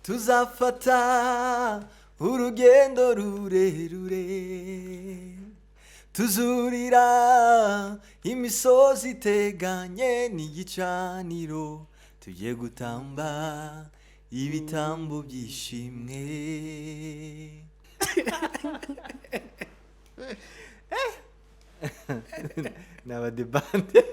Tuzafata urugendo rurerure, tuzurira imisozi iteganye n'igicaniro, tugiye gutamba ibitambo byishimwe. Ni abadebande.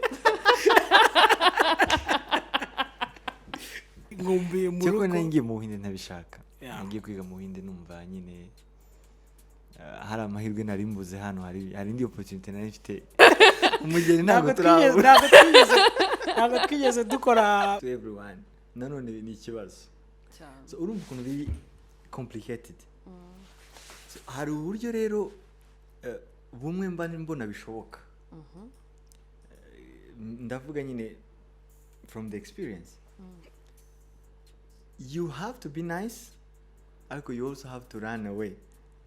Nkumbuye mu Cyakora rugo. nari ngiye mu Buhinde ntabishaka. Yeah. Nagiye kwiga mu Buhinde numva nyine hari amahirwe nari mbuze hano, hari indi opportunity nari mfite. Umugeni ntabwo Ntabwo twigeze turabura. Ntabwo twigeze dukora. To everyone nanone ni ikibazo. Cyane. So urumva ukuntu biri complicated. So, hari uburyo rero bumwe mba mbona bishoboka. Ndavuga nyine from the experience, you have to be nice, ariko you also have to run away.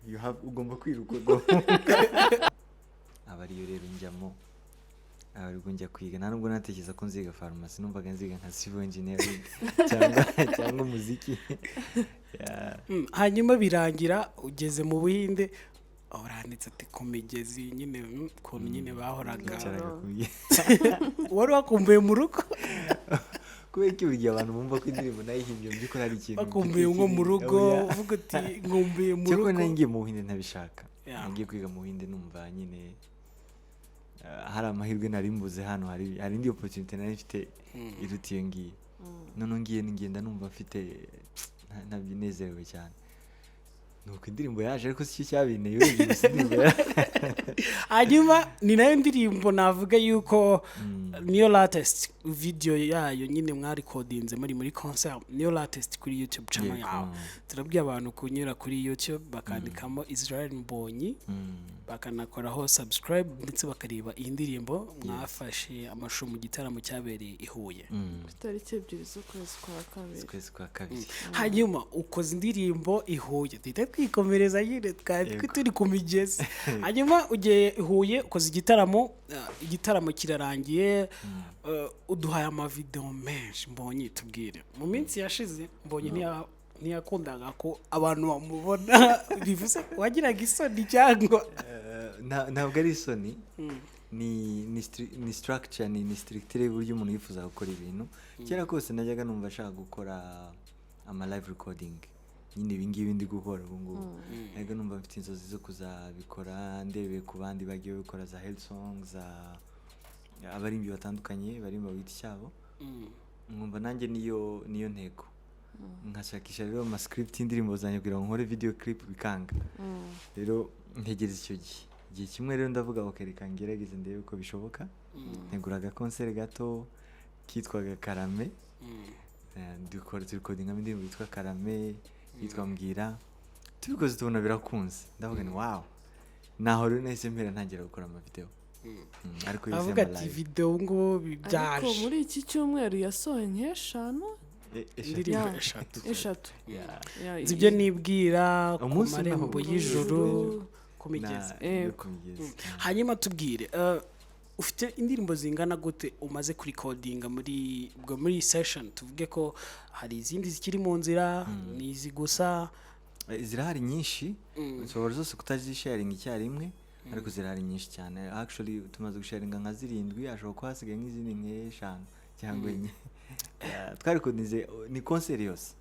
You have, ugomba kwiruka ugahunga. Aba ariyo rero njyamo, aba aribwo njya kwiga. Nta nubwo natekereza ko nziga farumasi, numvaga nziga nka civil engineering cyangwa umuziki. Yeah. Hanyuma birangira ugeze mu Buhinde, uranditse ati ku migezi nyine, ukuntu nyine bahoraga Yicaraga ku migezi. Wari wakumbuye mu rugo? Kubera ko buri gihe abantu bumva ko indirimbo nayihimbye, mu by'ukuri hari ikintu Bakumbuye mfite nko mu kinini. rugo. Oya. Uvuga uti nkumbuye mu Cyakora rugo. nari ngiye mu Buhinde ntabishaka. Yeah. Nagiye kwiga mu Buhinde numva nyine hari amahirwe nari mbuze hano, hari indi opportunity nari mfite iruta iyo ngiyo. Noneho ngiye ngenda numva mfite ntabyinezerewe cyane. Nuko indirimbo yaje, ariko si cyo cyabinteye, urebye gusa indirimbo Hanyuma ni nayo ndirimbo navuga yuko niyo latest video yayo nyine mwarikodinze muri concert, niyo latest kuri YouTube channel yawe. Turabwiye abantu kunyura kuri YouTube bakandikamo Israel Mbonyi, bakanakoraho subscribe, ndetse bakareba iyi ndirimbo mwafashe amashusho mu gitaramo cyabereye i Huye. Ku itariki 2 z'ukwezi kwa kabiri. Ukwezi kwa kabiri. Hanyuma ukoze indirimbo i Huye, duhita twikomereza nyine, twari turi ku migezi. Hanyuma ugiye i Huye, ukoze igitaramo, igitaramo kirarangiye, uduhaye amavideo menshi. Mbonye tubwire, mu minsi yashize Mbonye ntiyakundaga ko abantu bamubona, bivuze wagiraga isoni cyangwa? Ntabwo ari isoni, ni structure, ni structure y'uburyo umuntu yifuza gukora ibintu. Kera kose najyaga numva ashaka gukora ama live recording nyine, ibi ngibi ndi gukora ubu ngubu. Najyaga numva mfite inzozi zo kuzabikora, ndebeye ku bandi bagiye babikora, za Hillsong, za abaririmbyi batandukanye baririmba ku giti cyabo, nkumva nanjye niyo ntego. Nkashakisha rero ama script y'indirimbo zanjye kugira ngo nkore video clip, bikanga. Rero ntegereza icyo gihe. Igihe kimwe rero ndavuga ngo reka ngerageze ndebe ko bishoboka. Ntegura agakonseri gato kitwaga Karame. Dukora, turikodingamo indirimbo yitwa Karame, yitwa Mbwira. Tubikoze tubona birakunze, ndavuga ni wow. Naho rero nahise mpera ntangira gukora amavideo. Ariko yose Avuga y'ama ati live. video ngubu Ariko byaje. muri iki cyumweru yasohoye nk'eshanu. Eshatu. Indirimbo Yeah. eshatu. Eshatu. Yeah. Yeah, Nzi ibyo nibwira, ku Umunsi umwe marembo ahubwo. y'ijuru, ku migezi. Yo ku migezi. Hanyuma tubwire, ufite indirimbo zingana gute umaze kurikodinga muri ubwo muri iyi session? Tuvuge ko hari izindi zikiri mu nzira, ni izi gusa? Zirahari nyinshi, nshobora zose kutazisharinga icyarimwe, ariko zirahari nyinshi cyane. Actually tumaze gusharinga nka zirindwi, hashobora kuba hasigaye nk'izindi nk'eshanu cyangwa enye. Yeah, twarikodinze ni konseri yose,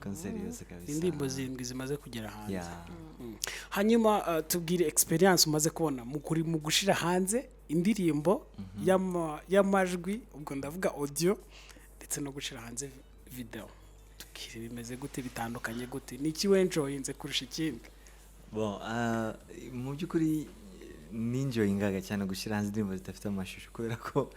konseri yose kabisa. Indirimbo zirindwi zimaze kugera hanze. Yeah. Hanyuma tubwire experience umaze kubona mu gushira hanze indirimbo y'amajwi, ubwo ndavuga audio, ndetse no gushira hanze video. Tubwire bimeze gute, bitandukanye gute, ni iki wenjoyinze kurusha ikindi? Bon, mu by'ukuri ninjoyingaga cyane gushyira hanze indirimbo zidafite amashusho, kubera ko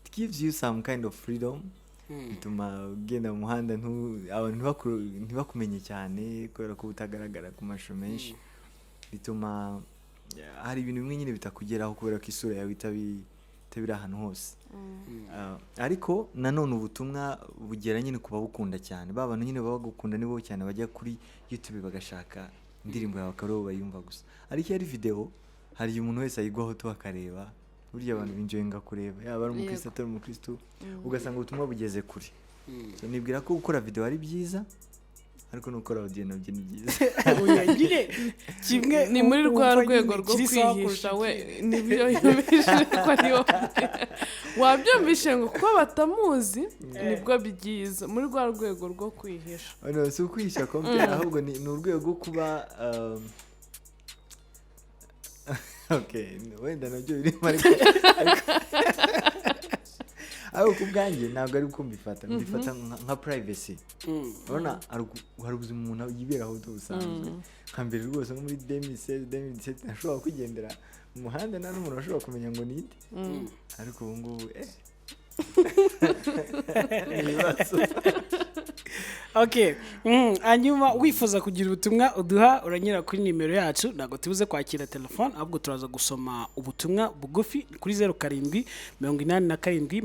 it gives you some kind of freedom. Bituma ugenda mu muhanda abantu ntibakumenye cyane, kubera ko utagaragara ku mashusho menshi. Bituma hari ibintu bimwe nyine bitakugeraho, kubera ko isura yawe itaba iri ahantu hose. Ariko nanone ubutumwa bugera nyine ku babukunda cyane. Ba bantu nyine baba bagukunda nibo cyane bajya kuri YouTube bagashaka indirimbo yawe, akaba aribo bayumva gusa. Ariko iyo ari video, hari igihe umuntu wese ayigwaho tu akareba. Burya abantu binjoyinga kureba, yaba ari umukristo, atari umukristo, ugasanga ubutumwa bugeze kure. So, nibwira ko gukora video ari byiza. Ariko nukora audio nabyo ni byiza. Oya, nyine kimwe Ni muri rwa wumva rwego nyine rwo kiri sawa kwihisha kurusha we. ikindi. Nibyo yumvishe ko ari wowe wabyumvishe, ngo kuko batamuzi nibwo byiza, muri rwa rwego rwo kwihisha. Oh, no, si ukwihisha compare, ahubwo ni urwego rwo kuba okay, wenda nabyo birimo, ariko ku bwanjye ntabwo ari uko mbifata nka privacy. Urabona hari ubuzima umuntu yiberaho busanzwe. Nka mbere rwose, nko muri 2016, 2017, nashobora kwigendera mu muhanda nta n'umuntu washobora kumenya ngo ninde, ariko ubu ngubu ni ibibazo. Okay. Hanyuma wifuza kugira ubutumwa uduha, uranyura kuri nimero yacu. Ntabwo tubuze kwakira telefone, ahubwo turaza gusoma ubutumwa bugufi kuri 0787 22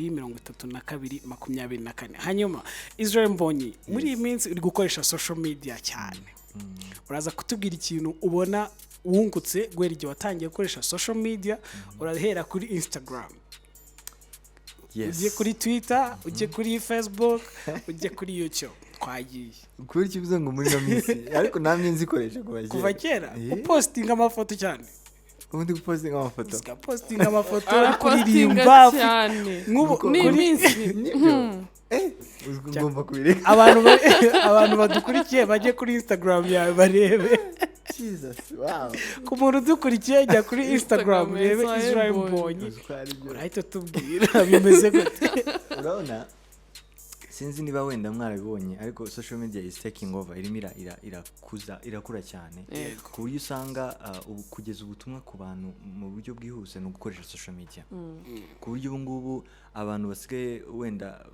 32 24. Hanyuma Israel Mbonyi, muri iyi minsi uri gukoresha social media cyane, uraza kutubwira ikintu ubona wungutse guhera igihe watangiye gukoresha social media. Urahera kuri Instagram, ujye kuri Twitter, ujye kuri Facebook, ujye kuri YouTube. Twagiye. Kubera icyo uvuze ngo muri ino minsi, ariko namwe nzikoresha kuva kera. Kuva kera? Eh, upostinga amafoto cyane. Ubundi gupostinga amafoto. Ugapostinga amafoto, Arapostinga kuririmba cyane. Nk'ubu Ni iminsi. Nibyo, ngomba kubireka. Abantu badukurikiye bajye kuri Instagram yawe barebe. Jesus, wow. Ku muntu udukurikiye, jya kuri Instagram Instagram urebe ya Israel Israel Mbonyi. Mbonyi. Uzi ko ari byo. Urahita utubwira bimeze gute. Urabona, sinzi niba wenda mwarabibonye, ariko social media is taking over, irimo irakuza, irakura cyane, ku buryo usanga ubu kugeza ubutumwa ku bantu mu buryo bwihuse ni ugukoresha social media, ku buryo ubu ngubu abantu basigaye wenda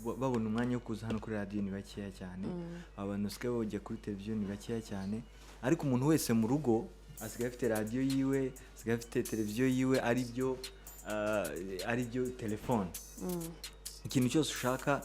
babona umwanya wo kuza hano kuri radiyo ni bakeya cyane, abantu basigaye bajya kuri televiziyo ni bakeya cyane, ariko umuntu wese mu rugo asigaye afite radiyo yiwe, asigaye afite televiziyo yiwe, ari byo telefone. Ikintu cyose ushaka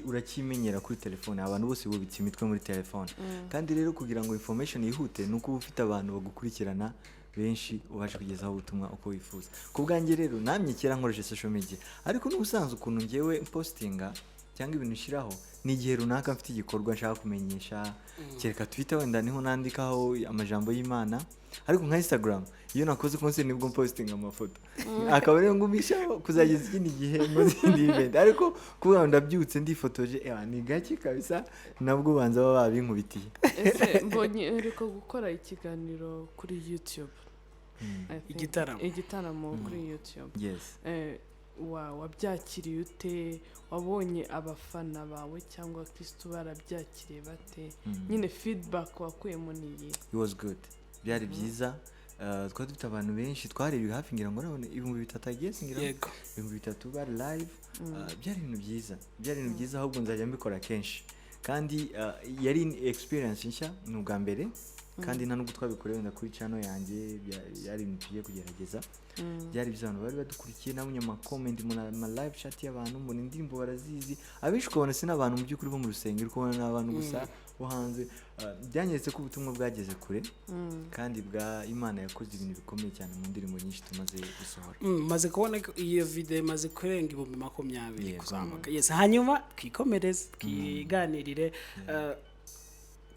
urakimenyera kuri telefone. Abantu bose bubitse imitwe muri telefone. Kandi rero kugira ngo information yihute ni uko uba ufite abantu bagukurikirana benshi, ubasha kugezaho ubutumwa uko wifuza. Ku bwanjye rero, namye kera nkoresha social media, ariko n'ubusanzwe ukuntu ngewe postinga cyangwa ibintu ushyiraho ni igihe runaka mfite igikorwa nshaka kumenyesha. Kereka Twitter wenda niho nandikaho amajambo y'Imana, ariko nka Instagram, iyo nakoze concert nibwo mpostinga amafoto, akaba ariyo ngumishaho kuzageza ikindi gihe nkoze indi event. Ariko kuvuga ngo ndabyutse ndifotoje, ewa, ni gake kabisa, nabwo banza baba babinkubitiye. Ese Mbonye uheruka gukora ikiganiro kuri YouTube, I think. Igitaramo. Igitaramo kuri YouTube. Yes. Wabyakiriye ute? Wabonye abafana bawe cyangwa abakirisitu barabyakiriye bate? Nyine feedback wakuyemo ni iyi? It was good, byari byiza. Twari dufite abantu benshi, twarebye hafi ngira ngo nabone 3000, I guess, ngira ngo 3000 bari live. Byari ibintu byiza, byari ibintu byiza, ahubwo nzajya mbikora kenshi. Kandi yari experience nshya, ni ubwa mbere, kandi nta nubwo twabikoreye wenda kuri channel yanjye, byari ibintu tugiye kugerageza. Byari byiza, abantu bari badukurikiye, nabonye ama comment, mbona ama live chat y'abantu, mbona indirimbo barazizi abenshi, ukabona si n'abantu mu by'ukuri bo mu rusengero, ukabona ni abantu gusa bo hanze. Byanyeretse ko ubutumwa bwageze kure, kandi bwa Imana yakoze ibintu bikomeye cyane mu ndirimbo nyinshi tumaze gusohora. Maze kubona ko iyo video imaze kurenga 20,000 kuzamuka. Yes, hanyuma twikomereze, twiganirire.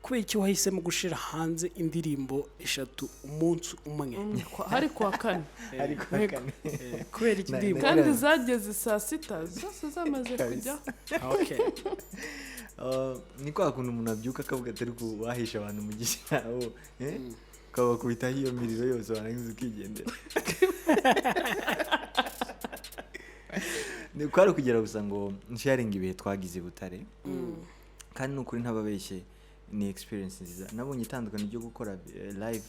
Kubera iki wahisemo gushira hanze indirimbo eshatu umunsi umwe? Hari kuwa kane. Ariko Yego. kane. Kubera iki ndirimbo? Kandi zageze saa sita zose zamaze Kabisa. kujya. Ni kwa kuntu umuntu abyuka akavuga ati ariko wahisha abantu mu gishyiraho, eh? Ukabakubitaho iyo miriro yose, warangiza ukigendera. Ni kwari kugira gusa ngo nsharinge ibihe twagize i Butare. Kandi ni ukuri ntababeshye, ni experience nziza. Nabonye itandukaniro ryo gukora live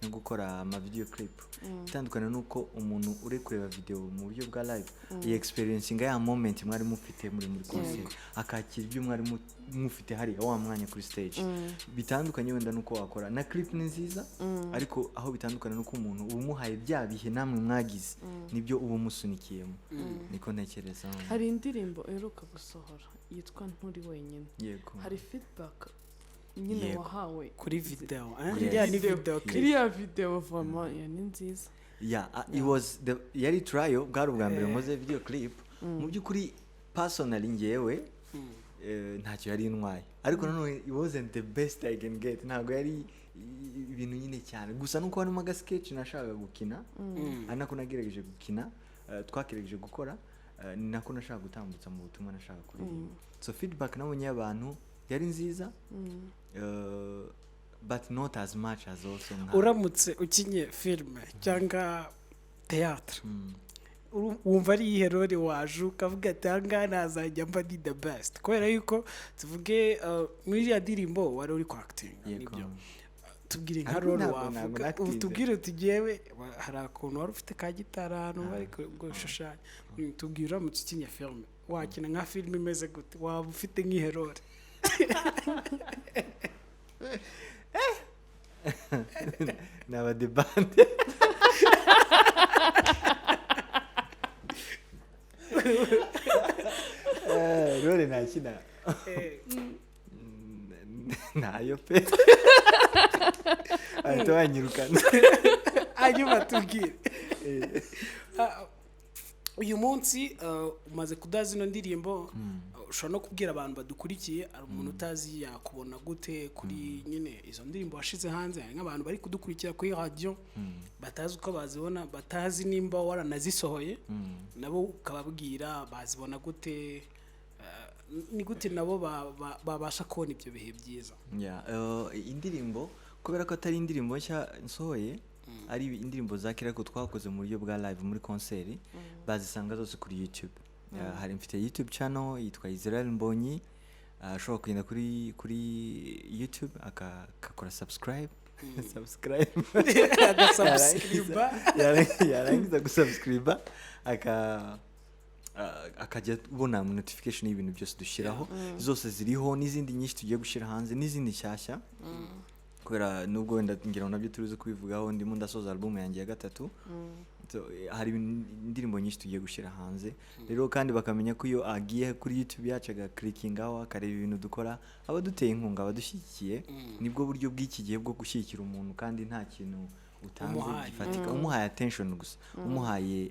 no gukora ama video clip. Itandukaniro ni uko umuntu uri kureba video mu buryo bwa live iyi experience ya moment mwari mufite muri concert, akakira ibyo mwari mufite hariya wa mwanya kuri stage. Bitandukanye wenda nuko wakora na clip ni nziza, ariko aho bitandukanye nuko umuntu uba umuhaye bya bihe namwe mwagize, nibyo uba umusunikiyemo. Niko ntekereza. Hari indirimbo uheruka gusohora yitwa Nturi Wenyine. Yego. Hari feedback nyine wahawe Kuri video, eh? Kuri Iriya ni video. video clip. Iriya video vraiment ya ni nziza. Yeah, it was the yari trial, bwari ubwa mbere nkoze video clip. Mu by'ukuri, personally ngewe Ntacyo yari intwaye, ariko nanone it wasn't the best I can get. Ntabwo yari ibintu nyine cyane, gusa nuko harimo aga sketch nashakaga gukina, ari nako nagerageje gukina, twagerageje gukora, ni nako nashaka gutambutsa mu butumwa nashaka kuririmba. So feedback nabonye y'abantu yari nziza, but not as much as also nka Uramutse ukinye filime cyangwa théâtre, wumva ari iyihe role waje ukavuga ati: "Ahangaha nazajya mba ni the best"? Kubera yuko tuvuge, muri iriya ndirimbo wari uri kwactinga, nibyo? Tubwire nka Ariko role ntabwo wavuga. nactinze. Ubu tubwire uti: "Jyewe hari akuntu wari ufite ka gitari ahantu bari gushushanya." Tubwire, uramutse ukinye filime wakina nka filime imeze gute? Waba ufite nk'ihe role? Ni abadebande. Role ntakina ntayo pe, bahita banyirukana. Hanyuma tubwire. Uyu munsi umaze kudaza zino ndirimbo, ushobora no kubwira abantu badukurikiye, hari umuntu utazi yakubona gute kuri nyine izo ndirimbo washize hanze? Hari nk'abantu bari kudukurikira kuri radiyo batazi uko bazibona, batazi nimba waranazisohoye, nabo ukababwira bazibona gute, ni gute nabo babasha kubona ibyo bihe byiza? Yeah, indirimbo, kubera ko atari indirimbo nshya nsohoye, ari indirimbo za kera ariko twakoze mu buryo bwa live muri concert, bazisanga zose kuri YouTube. Hari, mfite YouTube channel yitwa Israel Mbonyi. Ashobora kugenda kuri YouTube akakora subscribe, agasubscriba. Yarangiza gusubscriba akajya ubona notification y'ibintu byose dushyiraho. Zose ziriho, n'izindi nyinshi tugiye gushyira hanze, n'izindi nshyashya, kubera nubwo wenda ngira ngo nabyo turibuze kubivugaho, ndimo ndasoza album yanjye ya gatatu. So, hari indirimbo nyinshi tugiye gushyira hanze rero, kandi bakamenya ko iyo agiye kuri YouTube yacu agaclickingaho akareba ibintu dukora, aba aduteye inkunga, aba adushyigikiye. Nibwo buryo bw'iki gihe bwo gushyigikira umuntu kandi nta kintu utanze Umuhaye. gifatika, umuhaye attention gusa, umuhaye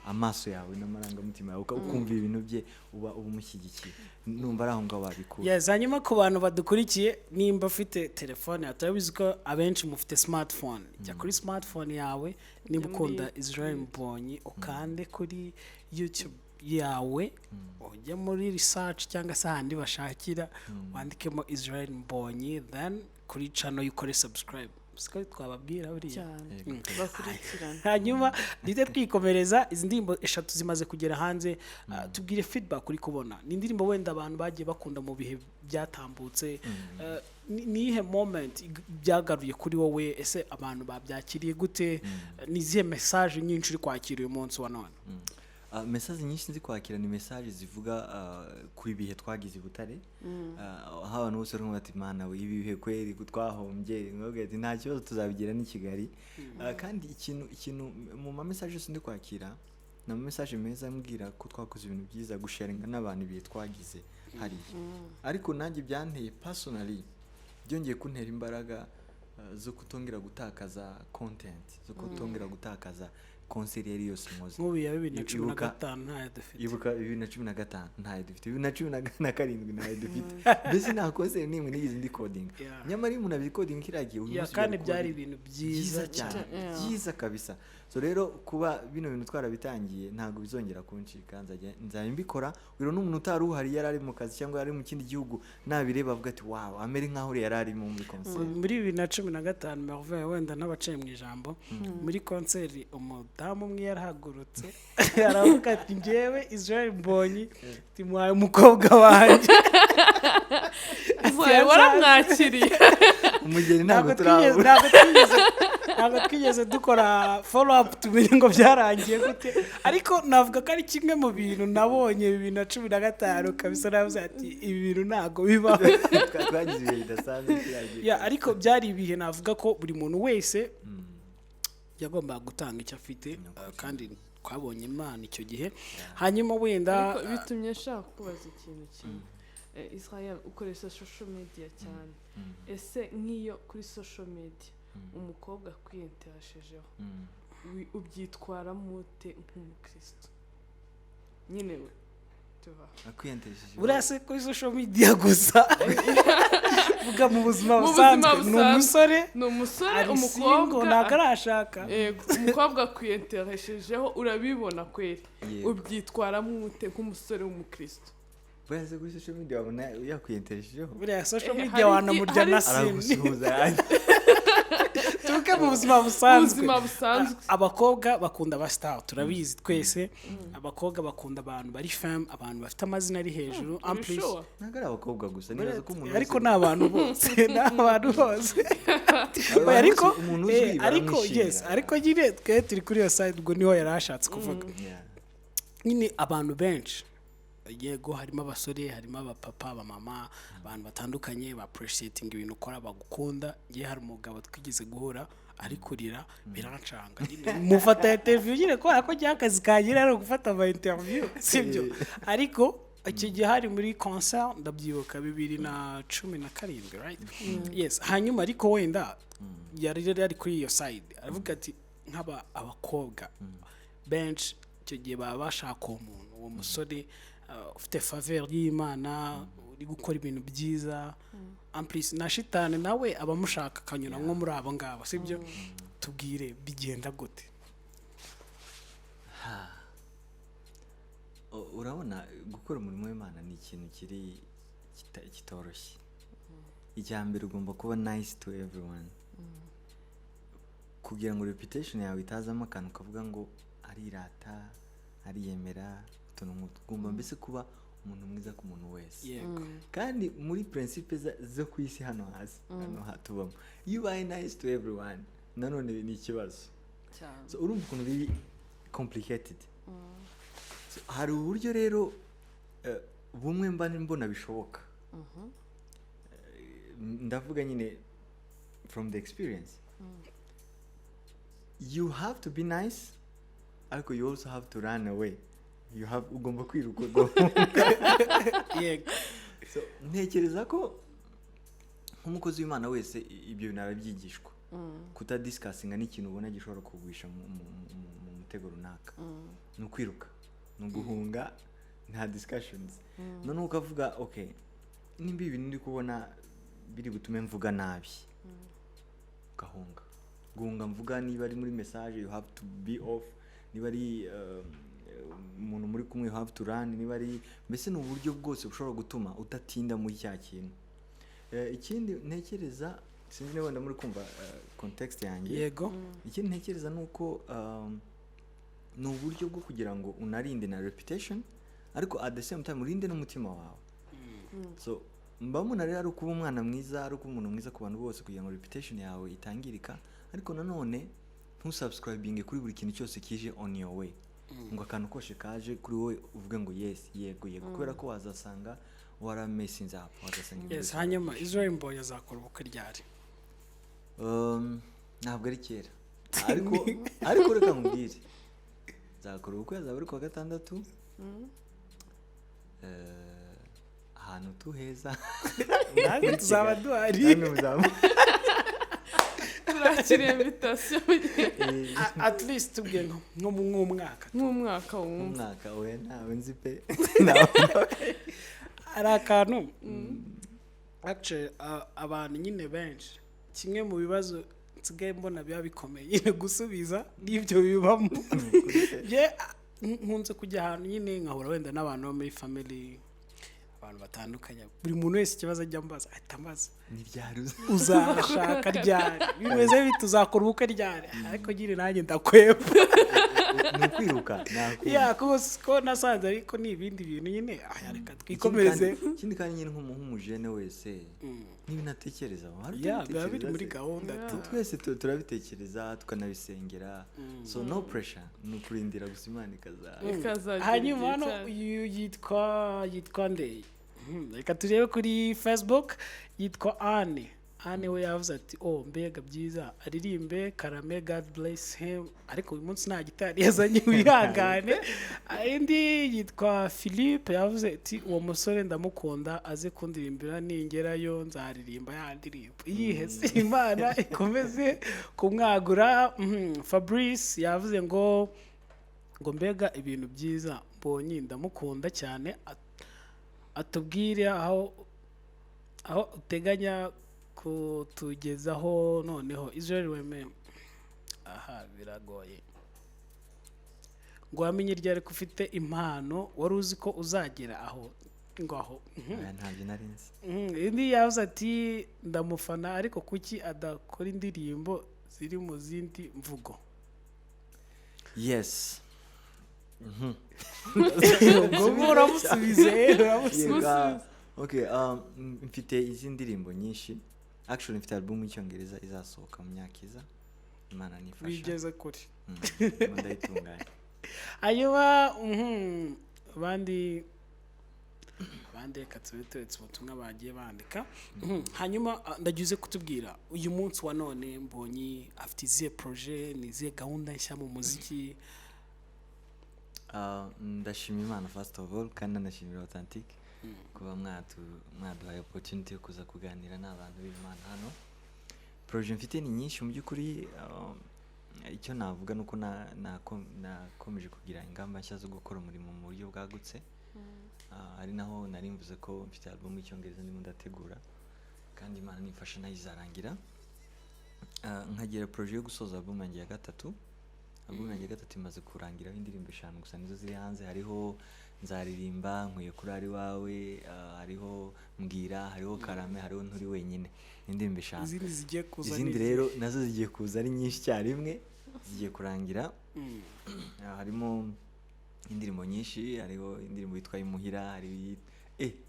amaso yawe n'amarangamutima yawe, ukumva ibintu bye, uba umushyigikiye. Numva ari aho ngaho babikura. Yes, hanyuma ku bantu badukurikiye, nimba ufite telefone yawe, turabizi ko abenshi mufite smartphone, jya kuri smartphone yawe, nimba ukunda Israel Mbonyi, ukande kuri YouTube yawe, ujye muri research cyangwa se ahandi bashakira, wandikemo Israel Mbonyi, then kuri channel ukore subscribe. Siko twababwira buriya? Cyane, bakurikirana. Hanyuma duhite twikomereza. Izi ndirimbo eshatu zimaze kugera hanze, tubwire feedback uri kubona. Ni indirimbo wenda abantu bagiye bakunda mu bihe byatambutse. Ni iyihe moment byagaruye kuri wowe? Ese abantu babyakiriye gute? Ni izihe message nyinshi uri kwakira uyu munsi wa none? Message nyinshi nzi kwakira ni message zivuga kuri bihe twagize i Butare. Aho abantu bose barimo bati: "Mana we, ibi bihe kweri twahombye." Nkababwira ati: "Nta kibazo, tuzabigira n'i Kigali." Kandi ikintu mu ma message yose ndi kwakira ni ama message meza ambwira ko twakoze ibintu byiza, gusharinga n'abantu ibihe twagize hariya. Ariko nanjye byanteye, personally byongeye kuntera imbaraga zo kutongera gutakaza content, zo kutongera gutakaza concert iyo ari yose nkoze. Nk'ubu ya bibiri na cumi na gatanu ntayo dufite. Ibuka 2015 ntayo dufite, 2017 ntayo dufite, mbese nta concert n'imwe nigeze ndirecordinga. Nyamara iyo umuntu abirecordinga kiriya gihe, uyu munsi kandi bari byari recording. ibintu byiza cyane. Byiza kabisa. So rero kuba bino bintu twarabitangiye, ntabwo bizongera kuncika, nzajya mbikora. Rero n'umuntu utari uhari, yari ari mu kazi cyangwa yari mu kindi gihugu, nabireba avuga ati: "Wow, amere nkaho uriya yari arimo muri concert." Muri 2015, Merveille, wenda n'abaciye mu ijambo, muri concert umudamu umwe yarahagurutse aravuga ati: "Njyewe Israel Mbonyi timuhaye umukobwa wanjye." Israel waramwakiriye? Umugeni ntabwo Ntabwo twigeze turabura. Ntabwo twigeze dukora follow up tumenye ngo byarangiye gute, ariko navuga ko ari kimwe mu bintu nabonye 2015 kabisa, navuze ati: "Ibi bintu ntabwo bibaho." Twagize ibihe bidasanzwe kiriya gihe. Yeah, ariko byari ibihe navuga ko buri muntu wese yagombaga gutanga icyo afite, kandi twabonye Imana icyo gihe. Hanyuma wenda Ariko bitumye nshaka kubaza ikintu kimwe. Israel, ukoresha social media cyane. Ese nk'iyo kuri social media umukobwa akwiyinterashijeho, ubyitwaramo ute nk'umukristo nyine we? Tu vois. Akwiyenteresheje. Buriya se kuri social media gusa? Vuga mu buzima Mu buzima busanzwe, ni busanzwe. umusore? Ni umusore. Ari single? Umukobwa Ntabwo arashaka? Yego, umukobwa akwiyentereshejeho, urabibona kweri. Ubyitwaramo ute nk'umusore w'umukristo? Buriya se kuri social media wabona yakwiyentereshejeho? Buriya social media wanamurya na seen. Aragusuhuza. Tuvuge mu buzima busanzwe. Ubuzima busanzwe. Abakobwa bakunda abastar, turabizi twese. Abakobwa bakunda abantu bari fame, abantu bafite amazina ari hejuru. En plus- Uri sure? Ntabwo ari abakobwa gusa, nibaza ko umuntu Ariko wese- ni abantu bose, ni abantu bose. Abantu Oya, ariko bose, umuntu uzwi ariko baramwishimira. yes, ariko nyine twe turi kuri iyo side, ubwo niho yari ashatse kuvuga. Nyine abantu benshi, yego, harimo abasore, harimo abapapa, abamama, abantu batandukanye ba appreciating ibintu ukora, bagukunda. Ngiye, hari umugabo twigeze guhura ari kurira, birancanga. Nyine mufata interview nyine kubera ko njye akazi kanjye ari ugufata ama interview, sibyo? Ariko icyo gihe hari muri concert, ndabyibuka, 2017, right? Yes. Hanyuma ariko wenda yari ari kuri iyo side, aravuga ati nk'aba abakobwa benshi icyo gihe baba bashaka uwo muntu, uwo musore ufite faveur y'Imana, uri gukora ibintu byiza. En plus na shitani nawe aba amushaka, akanyura nko muri abo ngabo, sibyo? Tubwire, bigenda gute? Urabona, gukora umurimo w'Imana ni ikintu kiri kitoroshye. Icya mbere, ugomba kuba nice to everyone kugira ngo reputation yawe itazamo akantu kavuga ngo arirata, ariyemera, utuntu nk'utwo. Ugomba mbese kuba umuntu mwiza ku muntu wese. Kandi muri principe zo ku isi hano hasi, hano tubamo, iyo ubaye nice to everyone nanone ni ikibazo. Cyane. So urumva ukuntu biri complicated. So, hari uburyo rero bumwe mba mbona bishoboka. Ndavuga nyine from the experience, you have to be nice, ariko you also have to run away. You have, ugomba kwiruka, ugahunga. So ntekereza ko nk'umukozi w'Imana wese ibyo bintu arabyigishwa, kutadiscussinga n'ikintu ubona gishobora kugwisha mu mutego runaka. Ni ukwiruka, ni uguhunga, nta discussions. Noneho ukavuga, "Okay, nimba ibi bintu ndi kubona biri butume mvuga nabi," ugahunga. Guhunga mvuga, niba ari muri message, you have to be off. Niba ari umuntu muri kumwe, you have to run. Niba ari, mbese ni uburyo bwose bushobora gutuma udatinda muri cya kintu. Ikindi ntekereza, sinzi niba wenda muri kumva context yanjye. Yego. Ikindi ntekereza ni uko ni uburyo bwo kugira ngo unarinde na reputation, ariko at the same time urinde n'umutima wawe. So mba mbona rero ari ukuba umwana mwiza, ari ukuba umuntu mwiza ku bantu bose, kugira ngo reputation yawe itangirika, ariko nanone ntusubscribinge kuri buri kintu cyose kije on your way, ngo akantu kose kaje kuri wowe uvuge ngo yes, yego, yego, kubera ko wazasanga waramesinze up, wazasanga ibintu Yes. byose. Hanyuma Israel Mbonyi azakora ubukwe ryari? Ntabwo ari kera, ariko reka nkubwire, nzakora ubukwe, azaba ari kuwa gatandatu. Ahantu tuheza. Natwe tuzaba duhari. Namwe muzaba. Turakira invitation. At least tubwiye nko mu nk'umwaka. Nk'umwaka wumva. Umwaka we ntawe nzi pe. Hari akantu actually, abantu nyine benshi, kimwe mu bibazo nsigaye mbona biba bikomeye nyine gusubiza n'ibyo bibamo. Ye, nkunze kujya ahantu nyine nkahura wenda n'abantu bo muri family, abantu batandukanye. Buri muntu wese ikibazo ajya ambaza, ahita ambaza: Ntibyari uzi. "Uzashaka ryari? Bimeze bite? Uzakora ubukwe ryari?" Ariko nyine nanjye ndakwepfa. Ni ukwiruka nakumva. Ya, ko nasanze ariko ni ibindi bintu nyine. Aya, reka twikomereze. Ikindi kandi nyine nk'umujene wese n'ibintu atekereza, hari Ya, biba biri utabitekereza muri se? gahunda tu. Twese turabitekereza, tukanabisengera, so no pressure, ni ukurindira gusa Imana ikaza. Ikazagira Hanyuma igihe hano cyayo. uyu yitwa nde? Reka turebe kuri Facebook, yitwa Anne. Anne we yavuze ati: "Oh, mbega byiza, aririmbe karame, God bless him." Ariko uyu munsi nta gitari yazanye, wihangane. Indi yitwa Philippe, yavuze ati: "Uwo musore ndamukunda, aze kundirimbira, ningerayo nzaririmba ya ndirimbo iyihe se? Imana ikomeze kumwagura." Fabrice yavuze ngo mbega ibintu byiza. Mbonyi ndamukunda cyane. Atubwire aho uteganya kutugezaho noneho. Israel weme aha biragoye ngo wamenye ryari ko ufite impano, wari uzi ko uzagera aho ngo aho? Oya, ntabyo nari nzi. Indi yavuze ati: "Ndamufana, ariko kuki adakora indirimbo ziri mu zindi mvugo?" Yes. Ngo uramusubize, uramusubize. Yego, okay, mfite izi ndirimbo nyinshi. Actually, mfite album y'Icyongereza izasohoka mu myaka iza, Imana nifasha. Bigeze kure. Ndimo ndayitunganya. Hanyuma abandi reka tube turetse ubutumwa bagiye bandika. Hanyuma ndagize kutubwira uyu munsi wa none Mbonyi afite izihe projet, ni izihe gahunda nshya mu muziki? Ndashima Imana first of all, kandi nanashimira Authentic kuba mwaduhaye opportunity yo kuza kuganira n'abantu b'Imana hano. Projet mfite ni nyinshi mu by'ukuri. Icyo navuga ni uko nakomeje kugira ingamba nshya zo gukora umurimo mu buryo bwagutse. Ari naho nari mvuze ko mfite album y'Icyongereza ndimo ndategura, kandi Imana nifasha nayo izarangira. Nkagira projet yo gusoza album yanjye ya gatatu. Album yanjye ya gatatu imaze kurangiraho indirimbo eshanu gusa, nizo ziri hanze. Hariho Nzaririmba, Nkwiye Kurara Iwawe, hariho Mbwira, hariho Karame, hariho Nturi Wenyine. Ni indirimbo eshanu. Izindi zigiye kuza Izindi ni izihe? rero nazo zigiye kuza ari nyinshi icyarimwe, zigiye kurangira. Harimo indirimbo nyinshi. Hariho indirimbo yitwa Imuhira, hariho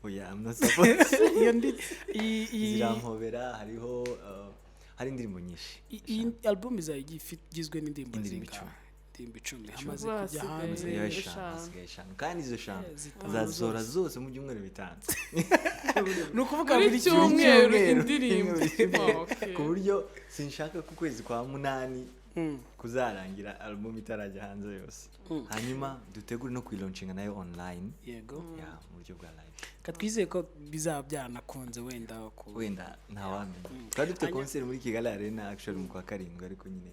oya, I'm not supposed Iyo ndi Zirampobera, hariho hari indirimbo nyinshi. Iyi album izaba igizwe n'indirimbo Indirimbo zingahe? 10. Indirimbo 10 hamaze Ubu kujya hasigaye hanze Hasigaye eshanu. Eshanu. Hasigaye eshanu, kandi izo eshanu Zitanu nzazisohora zose. zose mu byumweru 5. Ni ukuvuga Buri buri cyumweru cyumweru. indirimbo. Buri cyumweru. Oh, okay. Ku buryo sinshaka ko ukwezi kwa munani kuzarangira album itarajya hanze yose. Hanyuma dutegure no kuyilaunchinga nayo online, ya, mu buryo bwa live. Ka twizeye ko bizaba byaranakunze wenda ku Wenda ntawamenya. Twari dufite concert muri Kigali Arena actually mu kwa karindwi, ariko nyine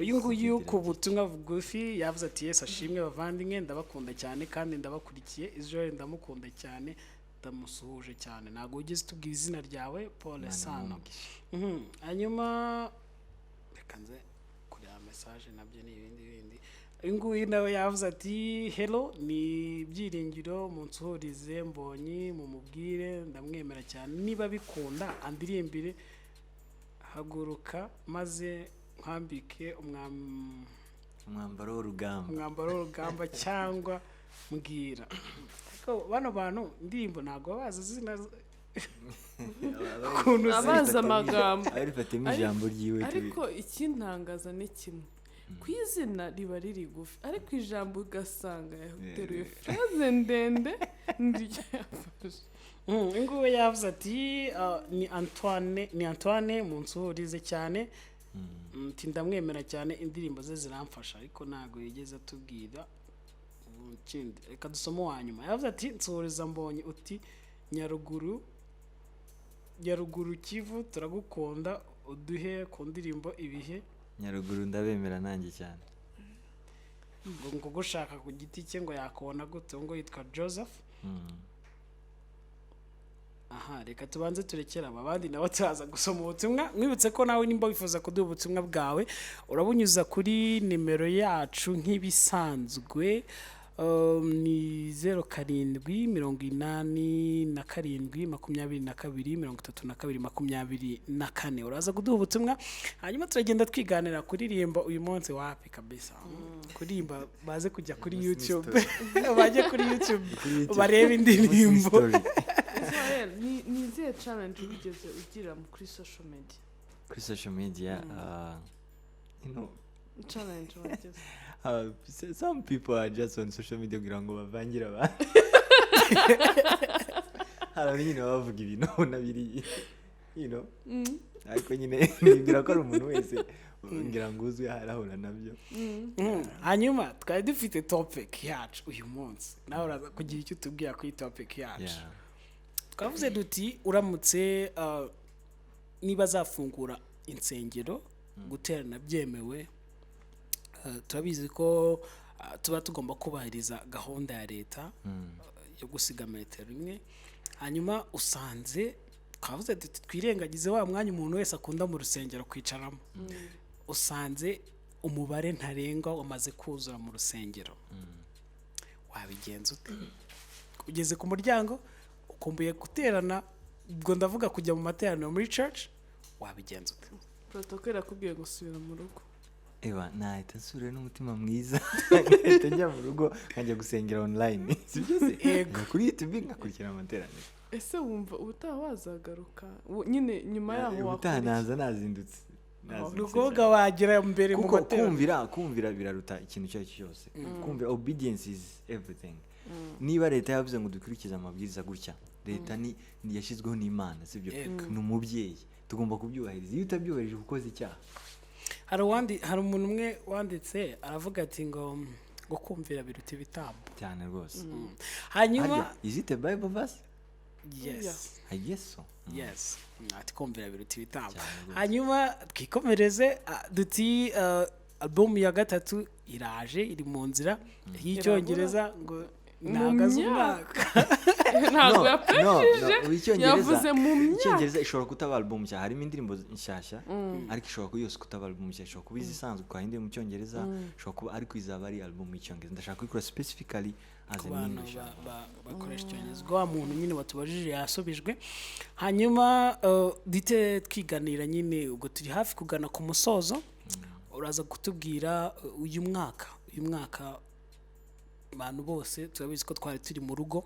Uyu nguyu ku butumwa bugufi yavuze ati: "Yesu ashimwe bavandimwe, ndabakunda cyane kandi ndabakurikiye. Israel ndamukunda cyane, ndamusuhuje cyane." Ntabwo wigeze utubwira izina ryawe, Paul. Imana Sano. imuhe umugisha. Hanyuma reka nze kureba message, nabyo ni ibindi bindi. Uyu nguyu nawe yavuze ati: "Hello, ni Ibyiringiro, munsuhurize Mbonyi, mumubwire ndamwemera cyane. Niba bikunda andirimbire Haguruka maze nkwambike Umwambaro w'urugamba. Umwambaro w'urugamba cyangwa Mbwira." Ariko bano bantu indirimbo ntabwo baba bazi izina ukuntu ziri. Abazi amagambo. Arifatemo ijambo ryiwe. Ariko ikintangaza ni kimwe: ku izina riba riri gufi, ariko ijambo ugasanga yateruye phrase ndende niryo yafashe. Uyu nguyu yavuze ati: "Ni Antoine, ni Antoine, munsuhurize cyane." Ati: "Ndamwemera cyane, indirimbo ze ziramfasha." Ariko ntabwo yigeze atubwira ikindi. Reka dusome uwa nyuma. Yavuze ati: "Nsuhuriza Mbonyi uti Nyaruguru, Nyaruguru Kivu turagukunda, uduhe ku ndirimbo Ibihe." Nyaruguru ndabemera nanjye cyane. Ngo gushaka ku giti cye ngo yakubona gute? Ngo yitwa Joseph. Aha reka tubanze turekere aba bandi, nabo turaza gusoma ubutumwa. Mwibutse ko nawe nimba wifuza kuduha ubutumwa bwawe, urabunyuza kuri nimero yacu nk'ibisanzwe. Ni 0787 22 32 24. Uraza kuduha ubutumwa, hanyuma turagenda twiganira. Kuririmba uyu munsi wapi kabisa. Kuririmba baze kujya kuri Umunsi ni YouTube, bajye kuri YouTube Kuri YouTube. barebe Umunsi ni indirimbo. story. Israel, ni izihe challenge wigeze ugira kuri social media? Kuri social media, Challenge wagize. Some people are just on social media kugira ngo bavangire abantu. Hari abantu nyine baba bavuga ibintu ubona biri, ariko nyine nibwira ko ari umuntu wese ngira ngo uzwi arahura nabyo. Hanyuma twari dufite topic yacu uyu munsi, nawe uraza kugira icyo utubwira kuri topic yacu. Twavuze duti uramutse niba zafungura insengero, guterana byemewe, turabizi ko tuba tugomba kubahiriza gahunda ya leta yo gusiga metero imwe. Hanyuma usanze twavuze tuti twirengagize wa mwanya umuntu wese akunda mu rusengero kwicaramo, usanze umubare ntarengwa wamaze kuzura mu rusengero, wabigenza ute? Ugeze ku muryango, ukumbuye guterana, ubwo ndavuga kujya mu materaniro muri church, wabigenza ute? Protocol irakubwiye gusubira mu rugo. Eba, nahita nsubira n'umutima mwiza, nkahita njya mu rugo, nkajya gusengera online, sibyo se? Yego. Njya kuri YouTube ngakurikira amateraniro. Ese wumva ubutaha wazagaruka? Nyine nyuma yaho Ubutaha wakora iki? naza nazindutse. Ni Nazindutse ukuvuga cyane. wagera mbere mu Kuko materaniro. kumvira biraruta ikintu icyo ari cyo cyose. Kumvira, obedience is everything. Niba leta yavuze ngo dukurikize amabwiriza gutya, leta ni yashyizweho n'Imana, sibyo? Yego. Ni umubyeyi, tugomba kubyubahiriza. Iyo utabyubahirije uba ukoze icyaha. Hari umuntu umwe wanditse aravuga ati ngo kumvira biruta ibitambo. Cyane rwose. Hanyuma Harya, is it a Bible verse? Yes. I guess so. Yes, ati kumvira biruta ibitambo. Cyane rwose. Hanyuma twikomereze, duti album ya gatatu iraje, iri mu nzira y'Icyongereza, ngo Mu ntabwo azi myaka. umwaka. Ntabwo No, no, yaprejije. no, Icyongereza Yavuze mu myaka. Icyongereza ishobora kutaba album nshya, harimo indirimbo nshyashya, ariko ishobora kuba yose kutaba album nshya, ishobora kuba izisanzwe twahinduye mu Cyongereza, ishobora kuba, ariko izaba ari album y'Icyongereza. Ndashaka kuyikora specifically as Ku an bantu English album. bakoresha Icyongereza. Ubwo wa muntu nyine watubajije yasubijwe. Hanyuma duhite twiganira nyine, ubwo turi hafi kugana ku musozo. Uraza kutubwira uyu mwaka abantu bose turabizi ko twari turi mu rugo.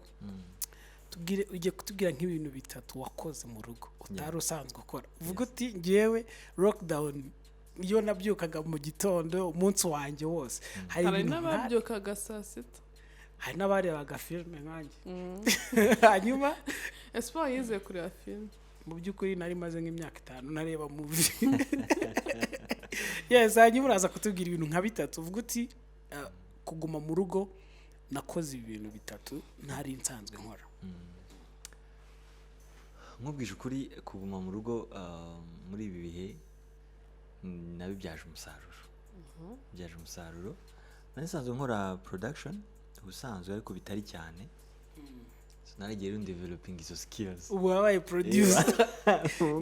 Tubwire, ugiye kutubwira nk'ibintu bitatu wakoze mu rugo utari usanzwe ukora, uvuga uti: "Ngewe lockdown iyo nabyukaga mu gitondo, umunsi wanjye wose hari Hari ibintu n'ababyukaga saa 6. Hari n'abarebaga filime nkanjye. Hanyuma Espoir yize kureba filime. Mu by'ukuri nari maze nk'imyaka 5 ntareba movie. Yes, hanyuma uraza kutubwira ibintu nka bitatu uvuga uti: "Kuguma mu rugo nakoze ibintu bitatu ntari nsanzwe nkora." Nkubwije ukuri, kuguma mu rugo muri ibi bihe nabibyaje umusaruro, byaje umusaruro. Nari nsanzwe nkora production ubusanzwe, ariko bitari cyane. So, naragiye rero developing izo skills. Ubu wabaye producer,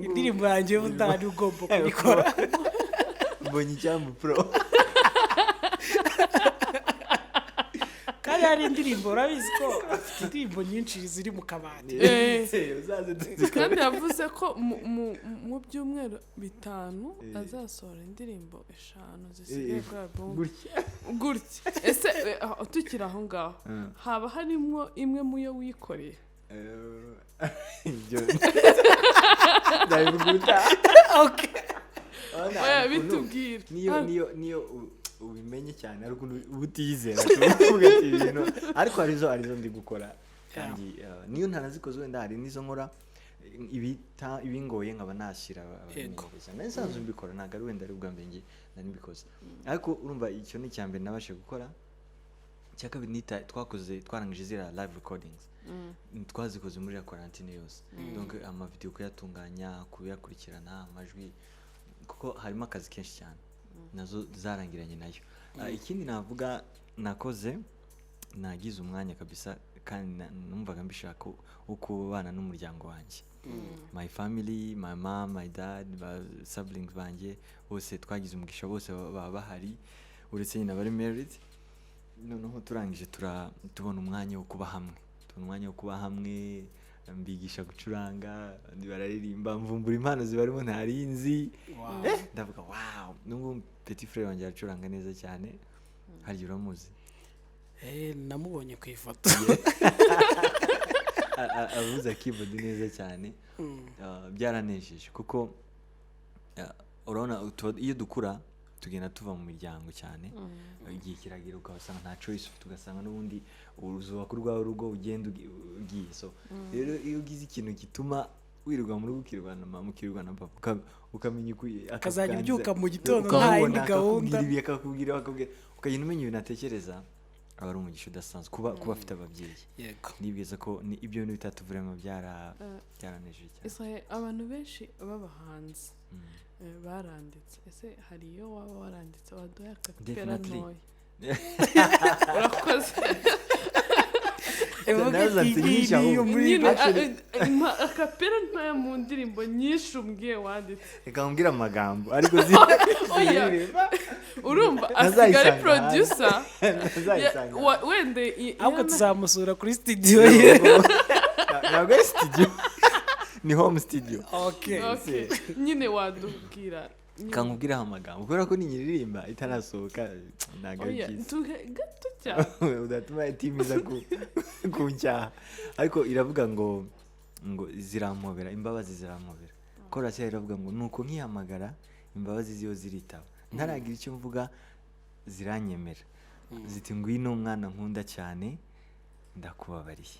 indirimbo yanjye y'ubutari ugomba kubikora. Mbonye icyambu pro. Kandi hari indirimbo, urabizi ko afite indirimbo nyinshi ziri mu kabati. Uzaze tuzikore. Kandi yavuze ko mu byumweru 5 azasohora indirimbo 5 zisigaye kuri album. Gutya. Gutya. Ese tukiri aho ngaho, haba harimo imwe mu yo wikoreye? Ibyo nzabivuga ubutaha. Okay. Urabona, Oya, hari ukuntu bitubwire. niyo ubimenye cyane, hari ukuntu uba utiyizera, uvuga ati ibintu, ariko hari izo ndi gukora kandi niyo ntanazikoze, wenda hari n'izo nkora ibingoye nkaba nashyira ababimenyereza. Nari nsanzwe mbikora, ntabwo ari wenda ari ubwa mbere njye nari mbikoze, ariko urumva icyo ni icya mbere nabashije gukora. Icya kabiri nita twakoze, twarangije ziriya live recordings, twazikoze muri ya quarantine yose. Donc amavideo kuyatunganya, kuyakurikirana, amajwi, kuko harimo akazi kenshi cyane, nazo zarangiranye nayo. Ikindi navuga nakoze, nagize umwanya kabisa kandi numvaga mbishaka wo kubana n'umuryango wanjye, my family, my mom, my dad, ba siblings banjye bose. Twagize umugisha, bose baba bahari, uretse nyine abari married. Noneho turangije tubona umwanya wo kuba hamwe, tubona umwanya wo kuba hamwe, mbigisha gucuranga, abandi bararirimba, mvumbura impano zibarimo ntari nzi. Ndavuga wow, nubwo petit frère wanjye aracuranga neza cyane, harya uramuzi? Namubonye ku ifoto. Avuza keyboard neza cyane. Byaranejeje kuko urabona iyo dukura tugenda tuva mu miryango cyane, igihe kiragera ukabasanga nta choice ufite, ugasanga n'ubundi uzubaka urwawe rugo, ugenda ugiye. So rero iyo ugize ikintu gituma wirirwa mu rugo, ukirirwana na mama, ukirirwana na papa, ukamenya uko Ukazajya akakuganiriza, ubyuka mu gitondo nta ukamubona, yindi gahunda. Akakubwira ibi, akakubwira, ukagenda umenya ibintu atekereza. Aba ari umugisha udasanzwe kuba afite ababyeyi. Nibwiza ko ni ibyo bintu bitatu vraiment byaranejeje cyane. Israel, abantu benshi b'abahanzi baranditse. Ese hari iyo waba waranditse waduha akapera Definitely. ntoya? Urakoze. Ivuga Nazo iti mfite nyinshi iyi niyo ahubwo. muri Nyine Actually- a cappella ntoya mu ndirimbo nyinshi umbwiye wanditse. Reka nkubwire amagambo, ariko Oya. ziririmba. Urumva asigaye ari Ntazayisanga. producer. Ntazayisanga. Wenda Ahubwo tuzamusura kuri studio ye. Ntabwo ari studio, ni home studio. Okay. Okay. Nyine wadubwira nyine. Kankubwireho amagambo, kubera ko ninyiririmba itarasohoka ntabwo ari Oya, byiza. Gato cyane. Udatuma team iza kuncyaha. Ariko iravuga ngo zirampobera, imbabazi zirampobera. Chorus yayo iravuga ngo: "Nuko nkihamagara, imbabazi ziyo ziritaba, ntaragira icyo mvuga ziranyemera, ziti ngwino mwana nkunda cyane, ndakubabariye."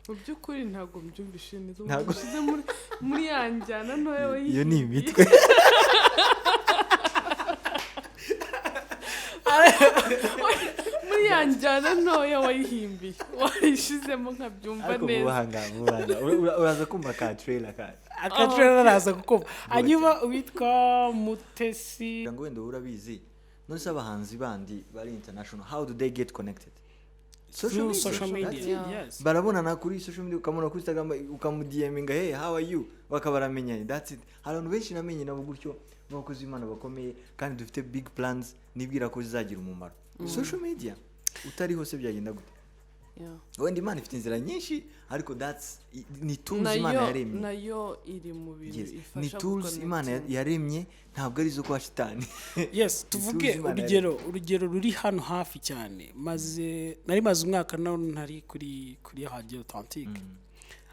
Mu by'ukuri ntabwo mbyumvishe neza. Ntabwo- Ushyize muri ya njyana ntoya. Iyo ni imitwe. Muri ya njyana ntoya wayihimbiye, wayishizemo nkabyumva Ariko neza. vuba aha, vuba aha uraza kumva ka trailer ka Akatrailer araza kukumva. Hanyuma uwitwa Mutesi. Ngo wenda wowe urabizi, none se abahanzi bandi bari international, how do they get connected? Through social That's media. it. Yes. Barabonana kuri social media, ukamubona kuri Instagram, ukamuDMinga: "Hey, how are you?" Bakaba baramenyanye, that's it. Hari abantu benshi namenye nabo gutyo, b'abakozi b'Imana bakomeye, kandi dufite big plans nibwira ko zizagira umumaro. Social media utari hose byagenda gute? Wenda Imana ifite inzira nyinshi, ariko that's ni tools Imana Nayo yaremye. Nayo iri mu bintu Yes. ifasha Ni tools Imana guconnectinga. yaremye, ntabwo ari izo kwa shitani. Yes. Ni Tuvuge tools Imana. urugero ruri hano hafi cyane. Maze nari maze umwaka nawe ntari kuri Radio Authentique,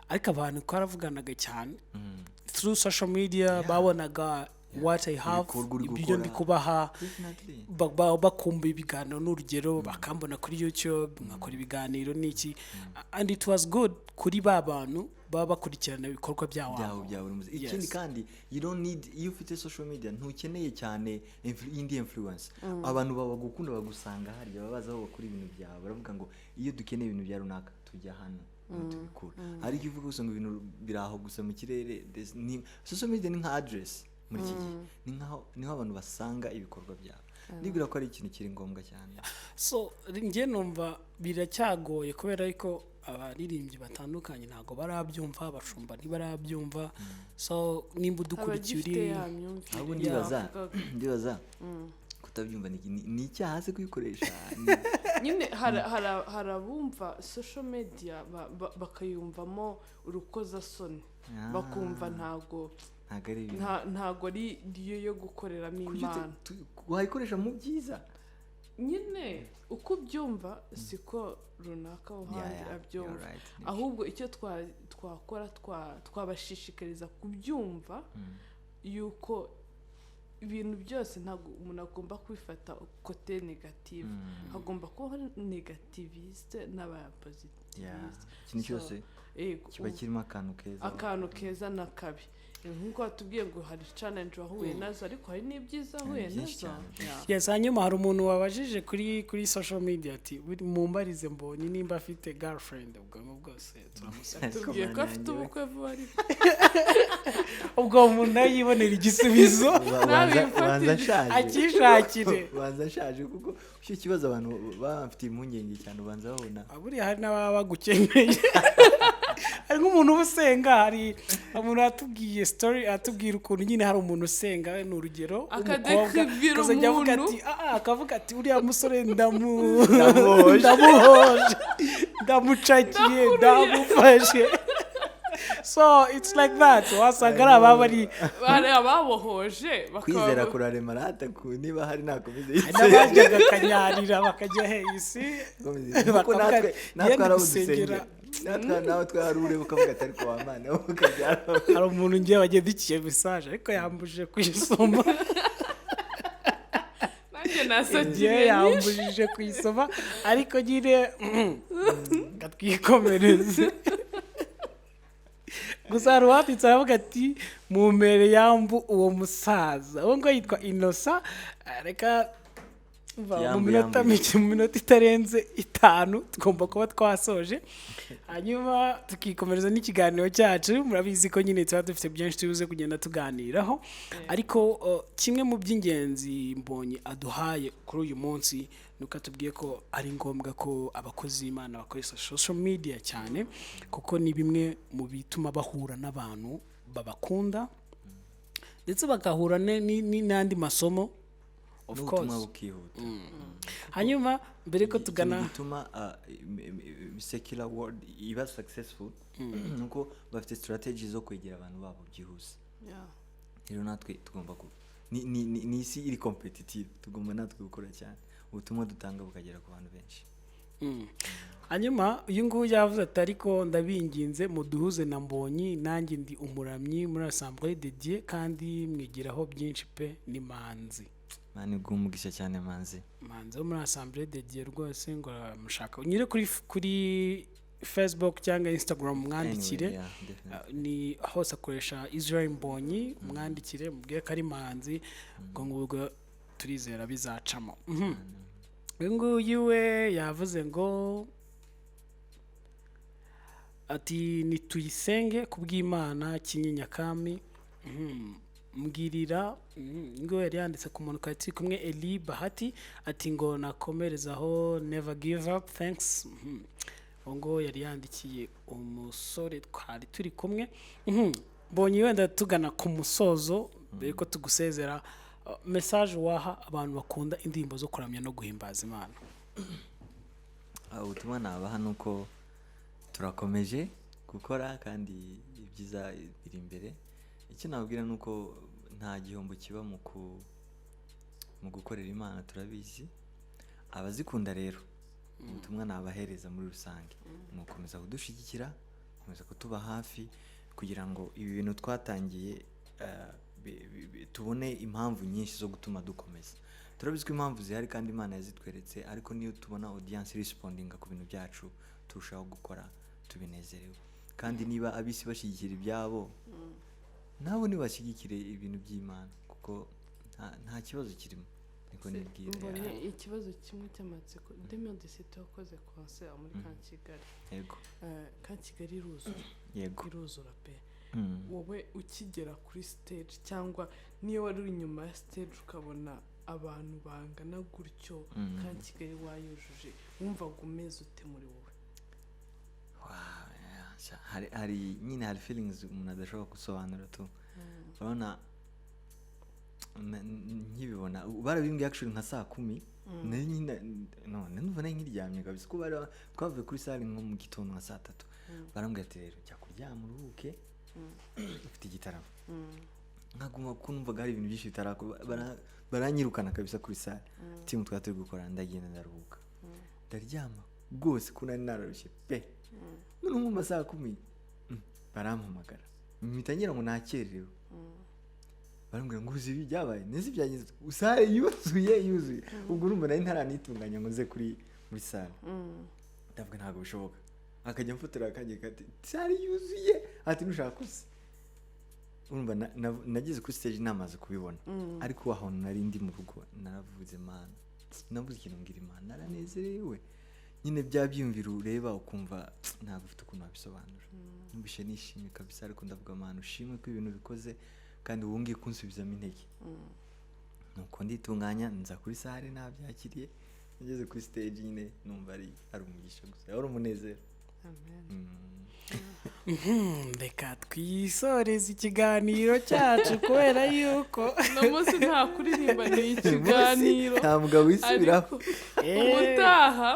ariko abantu twaravuganaga cyane through social media, babonaga what I have, Ibikorwa uri ibyo gukora. ndi kubaha. Definitely. Bakumva ibiganiro, n'urugero bakambona kuri YouTube nkakora ibiganiro n'iki, and it was good kuri ba bantu baba bakurikirana ibikorwa byawo Byawe bya buri munsi. Ikindi kandi, you don't need, iyo ufite social media ntukeneye cyane indi influence. Abantu baba bagukunda bagusanga harya, baba bazi aho bakura ibintu byawe. Baravuga ngo iyo dukeneye ibintu bya runaka tujya hano niho tubikura. Ariko iyo uvuga gusa ngo ibintu biri aho gusa mu kirere, social media ni nka address muri iki gihe, ni nkaho niho abantu basanga ibikorwa byabo. Nibwira ko ari ikintu kiri ngombwa cyane. So njye numva biracyagoye kubera ko abaririmbyi batandukanye ntabwo barabyumva, abashumba ntibarabyumva. So nimba udukurikiye Abagifite uri ya myumvire Ahubwo ndibaza yavugaga. Ndibaza kutabyumva ni icyaha se kuyikoresha? Nyine hari abumva social media bakayumvamo urukozasoni, bakumva ntabwo Ntabwo ari ibintu ntabwo ari yo yo gukoreramo Kuki Imana. Wayikoresha mu byiza. Nyine uko ubyumva siko runaka aho Yeah, handi yeah, abyumva. you're right. Ahubwo icyo twakora, twabashishikariza kubyumva yuko ibintu byose ntabwo umuntu agomba kubifata côté négative, hagomba kubaho négativiste n'abapositiviste. Yeah. Ikintu cyose Yego, kiba kirimo akantu keza. Akantu keza na kabi. Nk'uko watubwiye ngo hari challenge wahuye nazo, ariko hari n'ibyiza wahuye Byinshi nazo. cyane. Yeah. Yes. Hanyuma hari umuntu wabajije kuri social media ati: "Mumbarize Mbonyi nimba afite girlfriend." Ubwo ngubwo bwose turamusaba. Tubwiye ko afite ubukwe vuba, ariko Ubwo umuntu nawe yibonera igisubizo. Nawe Ubanza wifatire. nshaje. Akishakire. Ubanza nshaje, kuko icyo kibazo abantu baba bafitiye impungenge cyane, ubanza babona. Buriya hari n'ababa bagukeneye. Hari nk'umuntu uba usenga, hari umuntu atubwiye story, atubwira ukuntu nyine hari umuntu usenga, ni urugero, w'umukobwa, Akadécrivira akazajya avuga umuntu. ati akavuga ati: "Uriya musore Ndamuhoje." Ndamuhoje, ndamucakiye, ndamufashe." So it's like that, wasanga ari ababa ari Hari ababohoje bakaba Kwizera kurarema rata niba hari nakomeze. Hari n'abajyaga akanyarira bakajya he isi. Kuko Bakavuga natwe ati, natwe "Yenda hari abo gusengera." dusengera, natwe nawe twari ureba ukavuga ati: "Ariko wa Mana," ukabyara. Hari umuntu ngiye wagendikiye message, ariko yambujije kuyisoma. Nanjye Ngiye nasakiriye nyinshi. yambujije kuyisoma, ariko nyine katwikomereze. Gusa hari uwanditse aravuga ati: "Mumpere yambu uwo musaza." Uwo ngo yitwa Inosa. Reka Umva, mu Yambu, minota yambu. mike, mu minota itarenze 5 tugomba kuba twasoje, hanyuma tukikomereza n'ikiganiro cyacu. Murabizi ko nyine tuba dufite byinshi tubuze kugenda tuganiraho, ariko kimwe mu by'ingenzi Mbonyi aduhaye kuri uyu munsi ni uko atubwiye ko ari ngombwa ko abakozi b'Imana bakoresha social media cyane, kuko ni bimwe mu bituma bahura n'abantu babakunda, ndetse bagahura n'andi masomo, of N'ubutumwa course. bukihuta. Hanyuma mbere ko tugana Ikintu gituma secular world iba successful nuko bafite strategy zo kwegera abantu babo byihuse. Rero natwe tugomba ku ni isi iri competitive, tugomba natwe gukora cyane, ubutumwa dutanga bukagera ku bantu benshi. Hanyuma uyu nguyu yavuze ati: "Ariko ndabinginze muduhuze na Mbonyi, nanjye ndi umuramyi muri Assemblée de Dieu kandi mwigiraho byinshi pe." Ni Manzi. Mani bw'umugisha cyane, Manzi. Manzi wo muri Assemblée de Dieu rwose, ngo aramushaka. Unyure kuri Facebook cyangwa Instagram, mwandikire. Anyway, yeah, definitely. Ni hose akoresha Israel Mbonyi. Mwandikire, mubwire ko ari Manzi, ubwo ngubwo turizera bizacamo. Uyu nguyu we yavuze ngo ati: "Nituyisenge kubw'Imana Kinyinya Kami." Mbwirira ngo yari yanditse ku muntu twari turi kumwe, Eli Bahati, ati ngo nakomerezaho, never give up, thanks. Uwo ngo yari yandikiye umusore twari turi kumwe. Mbonye wenda tugana ku musozo, mbere ko tugusezera, message waha abantu bakunda indirimbo zo kuramya no guhimbaza Imana? Ubutumwa nabaha ni uko turakomeje gukora kandi ibyiza biri imbere. Icyo nababwira ni uko nta gihombo kiba mu gukorera Imana, turabizi abazikunda. Rero ubutumwa nabahereza muri rusange ni ugukomeza kudushyigikira, gukomeza kutuba hafi, kugira ngo ibi bintu twatangiye tubone impamvu nyinshi zo gutuma dukomeza. Turabizi ko impamvu zihari kandi Imana yazitweretse, ariko niyo tubona audience respondinga ku bintu byacu, turushaho gukora tubinezerewe. Kandi niba abisi bashyigikira ibyabo, nabo ntibashyigikire ibintu by'Imana, kuko nta kibazo kirimo, niko nibwira. Mbonye ikibazo kimwe cy'amatsiko. 2017 wakoze concert muri Camp Kigali. Yego. Camp Kigali iruzura. Yego. Iruzura pe. Wowe ukigera kuri stage, cyangwa niyo wari uri inyuma ya stage, ukabona abantu bangana gutyo, Camp Kigali wayujuje, wumvaga umeze ute muri wowe? Wow, yeah, hari nyine hari feelings umuntu adashobora gusobanura tu. Urabona nkibibona barabimbwiye actually nka saa 10, nari nyine none numva nari nkiryamye kabisa, kuko bari twavuye kuri salle nko mu gitondo nka saa 3. Barambwira ati: "Rero jya kuryama uruhuke, ufite igitaramo." Nkaguma ko numvaga hari ibintu byinshi bitarakorwa. Baranyirukana kabisa kuri salle, team twari turi gukora. Ndagenda, ndaruhuka, ndaryama rwose ko nari nararushye pe. Noneho mu masaha 10 barampamagara, mpita ngira ngo nakererewe. Barambwira ngo: "Uzi ibi byabaye nzi byagenze, salle yuzuye yuzuye." Ubwo urumva nari ntaranitunganya ngo nze muri salle. Ndavuga: "Ntabwo bishoboka." Akajya amfotora, akajya ati: "Salle yuzuye," ati: "Nushaka uze." Urumva nageze kuri stage namaze kubibona, ariko ahantu nari ndi mu rugo naravuze: "Mana," nabuze ikintu mbwira Imana, naranezerewe nyine. Bya byiyumviro ureba ukumva ntabwo ufite ukuntu wabisobanura. Numvise nishimye kabisa, ariko ndavuga: "Mana, ushimwe ko ibintu bikoze kandi ubu ngiye kunsubizamo intege." Nuko nditunganya, nza kuri salle nabyakiriye. Ngeze kuri stage nyine numva ari umugisha gusa, ari umunezero. Amen. Reka twisoreze ikiganiro cyacu kubera yuko Uno munsi nta kuririmba, ni ikiganiro. Nta mugabo wisubiraho. Ariko ubutaha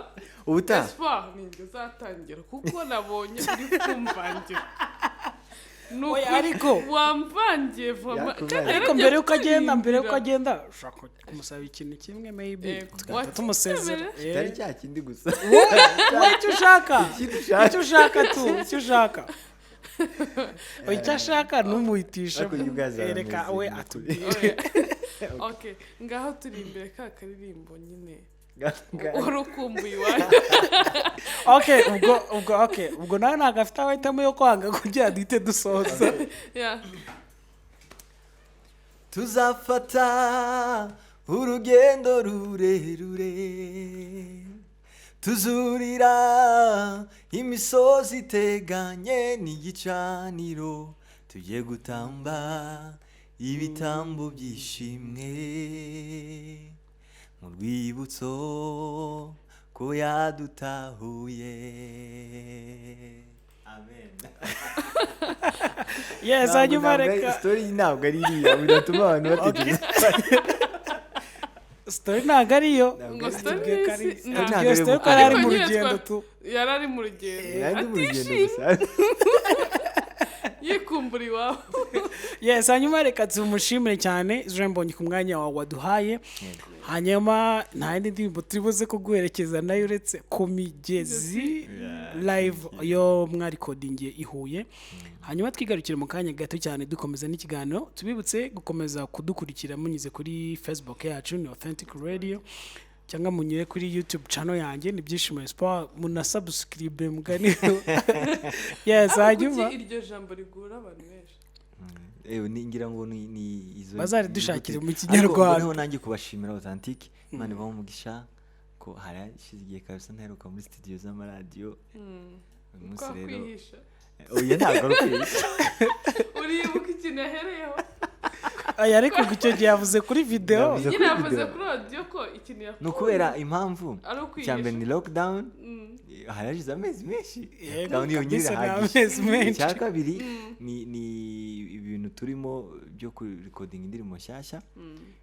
Ubutaha. Espoir ninjye uzatangira, kuko nabonye uri kumvangira. Ni Oya, ukuri, wamvangiye vuba. Yakuvangiye. Kandi Ariko yaragiye mbere yuko agenda, mbere yuko kuturirimbira. agenda, ushobora kumusaba ikintu kimwe maybe, Yego. tugahita tumusezera. Kitari cya kindi gusa. Wowe icyo ushaka. Ikindi ushaka. Icyo ushaka tu, icyo ushaka. Oya, icyo ashaka ntumuhitishe. Ariko you guys are Reka amazing, we ni ukuri. atubwire. Oya. Okay, ngaho turi imbere ka karirimbo nyine Ga- wari ukumbuye iwanyu. Okay, ubwo okay, ubwo nawe ntabwo afite amahitamo yo kwanga kugira duhite dusoza. Yeah. Tuzafata Urugendo rurerure, tuzurira imisozi iteganye n'igicaniro, tugiye gutamba ibitambo byishimwe mu rwibutso ko yadutahuye. Amen. Yes, hanyuma reka Story ntabwo ari iriya, biratuma abantu batekereza. Story ntabwo ariyo. Ngo story Tubwiye ko ari- si- tubwiye Ntabwo ari story ko yari ari mu Ariko nyine rugendo tu. Yari ari mu rugendo. Yari mu rugendo Atishimye. gusa. Yikumbura iwabo. Yes, hanyuma reka tumushimire cyane Israel Mbonyi ku mwanya wawe waduhaye. Hanyuma nta yindi ndirimbo turi buze kuguherekeza nayo uretse Ku Migezi live yo mwarikodingiye i Huye. Hanyuma twigarukire mu kanya gato cyane dukomeza n'ikiganiro. Tubibutse gukomeza kudukurikira munyuze kuri Facebook yacu, ni Authentic Radio, cyangwa munyure kuri YouTube channel yanjye, ni Byishimo Espoir, munasubscribe mugani. Yes, hanyuma Kuki iryo jambo rigura abantu benshi? Ewe, ngira ngo ni izo Bazaridushakire mu Ariko Kinyarwanda. mboneho nanjye kubashimira Authentic, Imana ibahe umugisha, ko hari hashize igihe kabisa ntaheruka muri studio z'amaradiyo. Uyu munsi Kwa rero kwihisha. Oya, ntabwo ari ukwihisha. Uribuka ikintu yahereyeho? Aya, ariko icyo gihe yavuze kuri video. Yavuze Nyine kuri yavuze video. kuri radiyo ko ikintu yakunze Ni ukubera impamvu ari icya mbere ukwihisha. Ni lockdown, hari hashize amezi menshi. Yego, Lockdown yonyine kabisa, ni irahagije. amezi menshi. Icya kabiri ni ibintu turimo byo kurikodinga indirimbo nshyashya.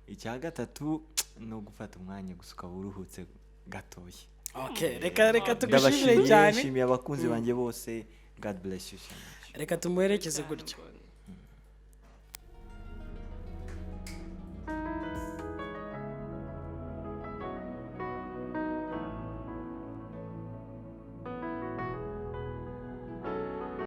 Icya gatatu ni ugufata umwanya gusa ukaba uruhutse gatoya. Okay, reka tugushimire Ndabashimiye, cyane. nshimiye abakunzi banjye bose. God bless you so much. Reka tumuherekeze Cyane gutya. rwose.